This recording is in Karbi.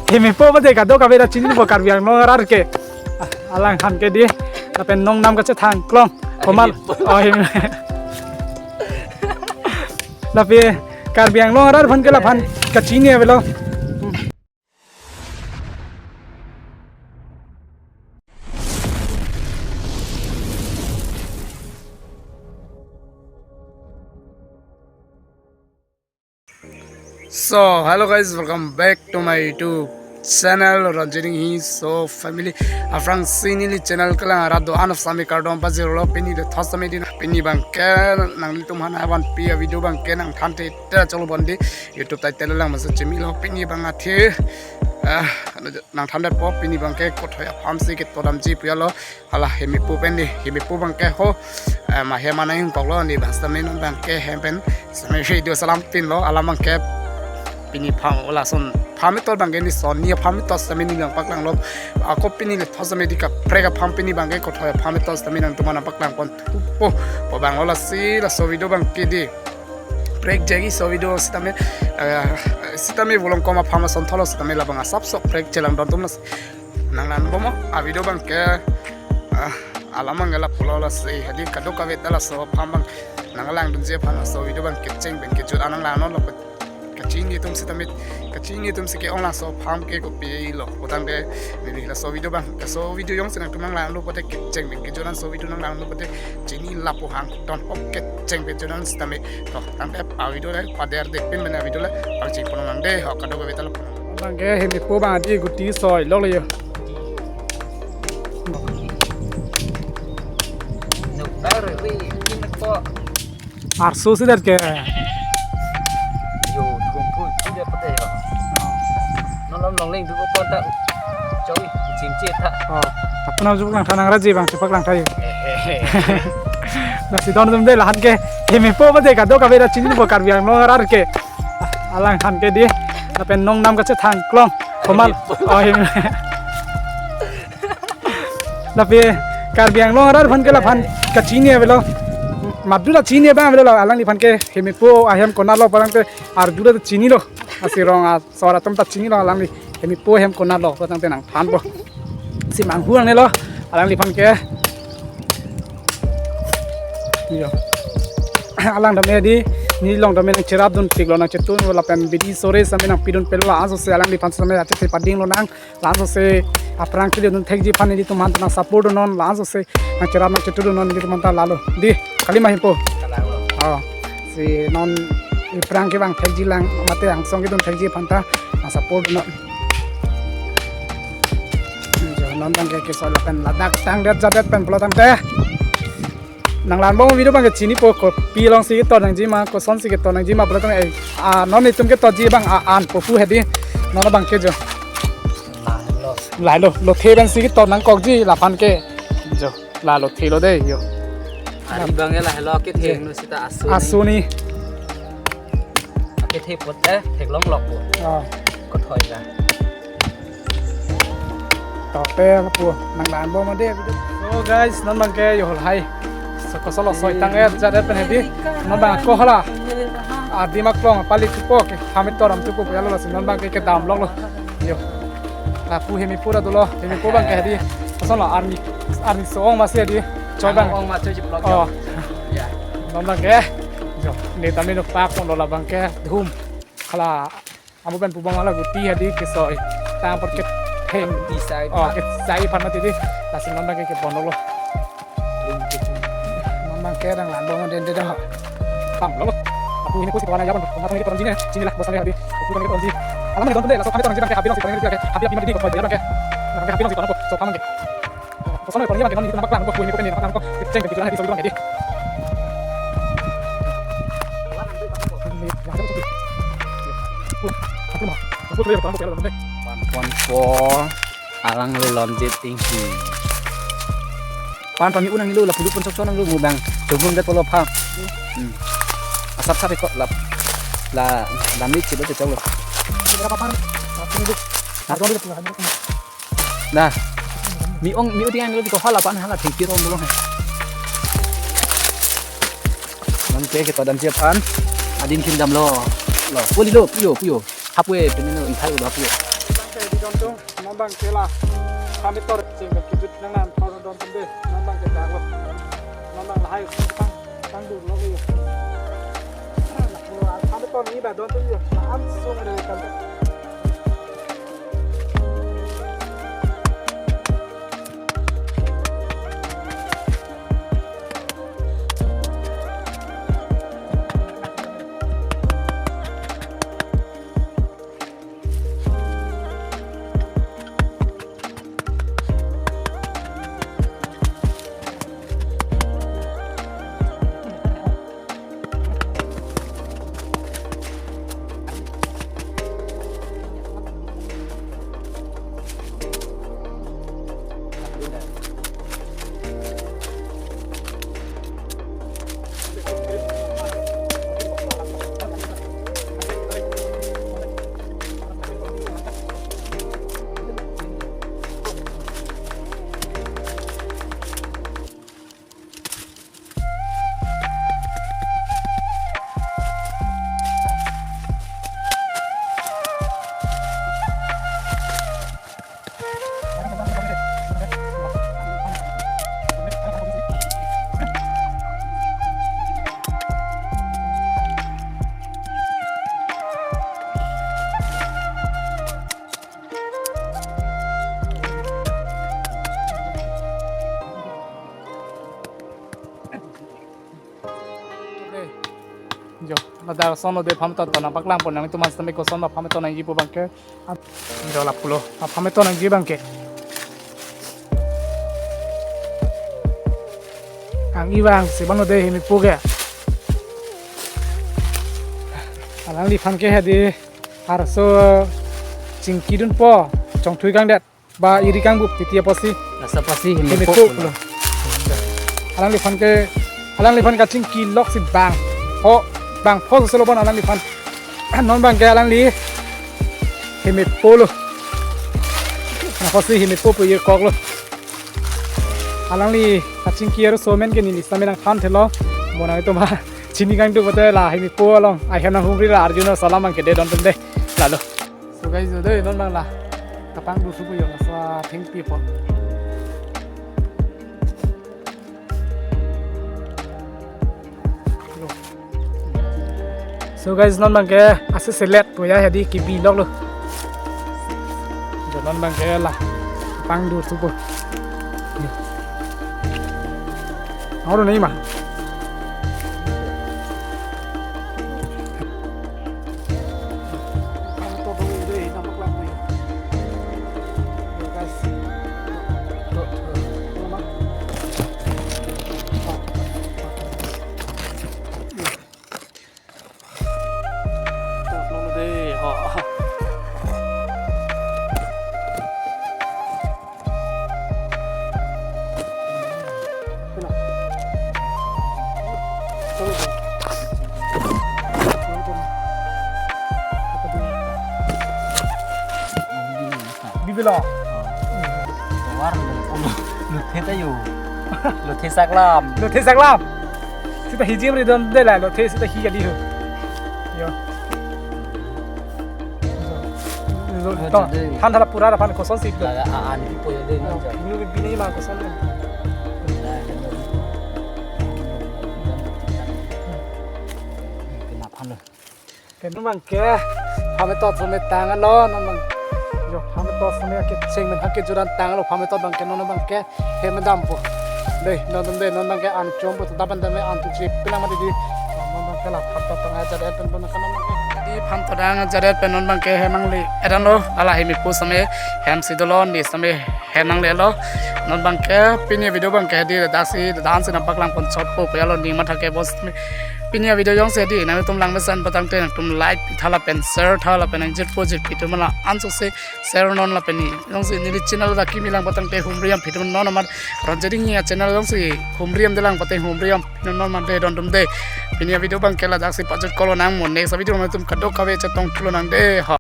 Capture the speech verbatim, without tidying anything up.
Hemipo mate kadokave ta chinipo Karbi Anglong arat ke. Ah, alangphan ke di. Lapen nong nam kachethang klong. Komat. Hemipo. Oh, hem. Lapen Karbi Anglong arat aphan ke laphan kachini avelo. So, hello guys, welcome back to my YouTube channel, Ranjit Enghee. So, family, aphrangsi neli channel kelang arat do-an aphan sami kardom pajirlo. Pini de thos sami din, pini abangke nanglitum aphan vanpi avideo abangke nangthan te te cholo bondi YouTube title lang masa chimilo. Pini abang athe, ah, nangthan det po, pini abangke kothoi aphan si keto damji pu alo. Hala Hemipo pen di, Hemipo abangke ho, eh, mahe mana ingkoklo ni bang sitame non abangke hem pen sitame video salam pinlo, alam abangke pini pham, lason pham ketot abangke ni son ni pham ketot sitame neli nangpaklanglo. Ako pini le thos sitame di kaprek apham, pini abangke kothoi apham ketot sitame nangtum aphan nangpaklangpon thupo. Po abang lo lasi laso video abangke di. Prek jegi so video sitame, eh, sitame volong koma pham ason tholo sitame labang asap sok prek chelang don tum las. Nanglangbom avideo abangke, ah, alam abangke lapulo lasi hadi kadokave ta laso apham abang nanglangdunji aphan laso video abangke kecheng pen kejut an nanglang non lo. Kachini atum sitame, kachini atum si ke-ong laso apham ke kopilo. Putangte neli laso video abang, laso video jongsi nangtum nanglanglo pote kecheng pen kejut an, so video nanglanglo pote chini lapu hang ton ok kecheng pen kejut an sitame. To, tangte avideo le pader de pin mena avideo le pangcheng pon nang de, ho kadokave ta lo. Abangke Hemipo abang adi guti soi lok le yo. Nuktar ri, ini ko. Arso si det ke. Yo, kumpul si det pade yo. Nolom longleng duko ponta. Choi, chimche tha. Oh, apun aju lang thanang raji abang chepaklangtha. Lasi don tum de lahan ke. Hemipo mate kadokave ta chinipo Karbi Anglong arat ke. Alangphan ke di. Lapen nong nam kachethang klong. Komat. Oh, hem. Lapen Karbi Anglong arat aphan ke laphan kachini avelo. Madu ta chini abang avelo, alangliphan ke Hemipo ahem konatlo pulangte arju ta chinilo. Lasi rong asor atum ta chinilo alangli Hemipo ahem konatlo pulangte nangthanpo. Si manghu angnelo alangliphan ke. Yo. Alang tame di, neli along tame nangcherapdun piklo, nangchetun lapen bidi sore sitame nangpidun pelo, la-an sose alangliphan sitame ache padinglo nang. La-an sose aphrang kili dun thekji aphan nelitum aphan nang support non, la-an sose nangcherap nangchetun non nelitum aphan ta lalo. Di, kali ma Hemipo. Oh, si non aphrang kevang thekji lang mate angsong kedun thekji aphan ta nang support non. Jo, non abangke kesoi lapen ladak tangdet jadet pen pulo tangte. Nanglangbom video abangke chinipo, kopi alongsi keto nangji ma, kosonsi keto nangji ma, pulo tang, eh, ah, non itum ketoji abang, ah, an popu hedi, non abangke jo. Lahelo. Lahelo, lothe pensi keto nangkokji, laphan ke, jo, la lothe lo de, yo. Ari abangke lahelo, kethe, jo, nu sita asu ni. Asu ni. Kethe pote, theklong lok po. Ah. Kothoi ka. Tope lapu nanglangbom de. So guys, non abangke yo lahai. So kosolo soi tang et jat et pen hedi. Non abang ako hala. Adim aklong pali thupo ke. Hami toram thupo ya lo lasi non abangke kedam lok lo. Yo. Lapu Hemipo ra dolo. Hemipo abangke hedi. Kosolo arni, arni so-ong masi hedi. Choi abang. Ong ma choi chiplok. Oh. Ya. Non abangke. Jo, ne tame nangpak pon lo labangke. Dhum. Hala. Amo pen pu abang hala guti hedi kesoi. Tang apor ketheng. Di sai. Oh, kesai aphan mati di. Lasi non abangke kepon lo. Non abangke nanglangbom den den ha. Pam lo. Aku ini kursi kawan aja pon. Kawan ini kurang jine. Sini lah bos saya hedi. Aku kurang jine. Alam ini kurang jine. Laso kami kurang jine. Happy langsung kurang jine. Happy happy mati di. Happy langsung kurang jine. So kamu ke. Kosonoi pon abangke non nelitum nangpaklangpo, pu Hemipo pen nangpaklangpo, kecheng pen kejut an hedi, so video abangke di. One one four, alangli Lonjit Enghee. Pan pami unang lo, lapu pun sok sok nang lo mudang. Tunggung det polo pha. Hmm. Asap sap ko lap. La damli chilo chok lo. Berapa pan? Satu ribu. Satu ribu. Nah. Mi-ong, mi-o tiang lo di ko hala pan hala thengpi rong dulu he. Non ke keto damji aphan. Adin kim damlo. Lo, puli lo, puyo, puyo. Hapue, pini lo, inthai udah puyo. Di don tung, non abang ke la. Kami tor cheng ke kejut nang nam tor don tung de. Non abang ke dak lo. Non abang lahai pang pang dun lo ke. Kami tor ni ba don tung yo. Am sung de kan. Jo, ladak ason lo de phametot nangpaklang pon nangtum an sitame koson ba phametot nangji pu abang ke. Jo lapulo, phametot nangji abang ke. Ang ibang si abang lo de hemipo ke. Alangliphan ke hedi arso chingki dunpo, chongthui kangdet. Ba iri kangbup titi apotsi. Laso apotsi hemipo hemipo pulo. Alangliphan ke, alangliphan kachingki lok si bang. Ho, bang ho solo bon alangliphan. Non abang ke alangli hemipo lo. Apotsi hemipo pu ye kok lo. Alangli kachingki arso amen ke neli sitame nangthan thelo. Mo nangtum chini kangduk pute la hemipo along ahem nanghumri ra arjuna salam abang ke de don tum de. Lalo. So guys, dei non abang la kapangdur supo yo, laso athengpi apot. So guys, non abang ke ase selet pu ya hedi kibi lok lo. Jo non abang ke la kapangdur supo. Aro nei ma. Bibilo. War lo, lo the ta yo. Lo the saklam. Lo the saklam. Sita hijim ri don de la, lo the sita hi kali ho. Yo. Lo, lo, to, than thala pura aphan koson si. La, a, an ki poyo de, no, ja. Inu bi bini ma koson. Kena phan lo. Ke non abang ke, phametot phametang alo, non abang. Jo, phametot phametang ke cheng men ha ke juran tang alo, phametot abang ke, non abang ke, hem dampo. Dei, non dei, non abang ke an chompo, ta ban dam an tu chip, pinang mati di. Non abang ke la phametot tang ajar et pen pon kan abang ke. Di phametot tang ajar et pen non abang ke hem nangle. Edan lo, ala hemipo sitame hem si dolo, ne sitame hem nanglelo. Non abang ke pini video abang ke di daksi dan si nangpaklang pon chotpo pu ya lo, ne matha ke bos. Pini avideo jongsi di nangtum langmesen patangte nangtum like pitha lapen share tha lapen nangjirpo jirpi atum la anso si share non lapen ne jongsi neli channel dak kimi lang patangte humri amphi atum non amat Ranjit Inghi achannel jongsi humri am de lang patang humri amphi non amat de don tum de. Pini avideo abang ke ladak si pajut kolo nang mo, next video nangtum kadokave chetong thulo nang de ha.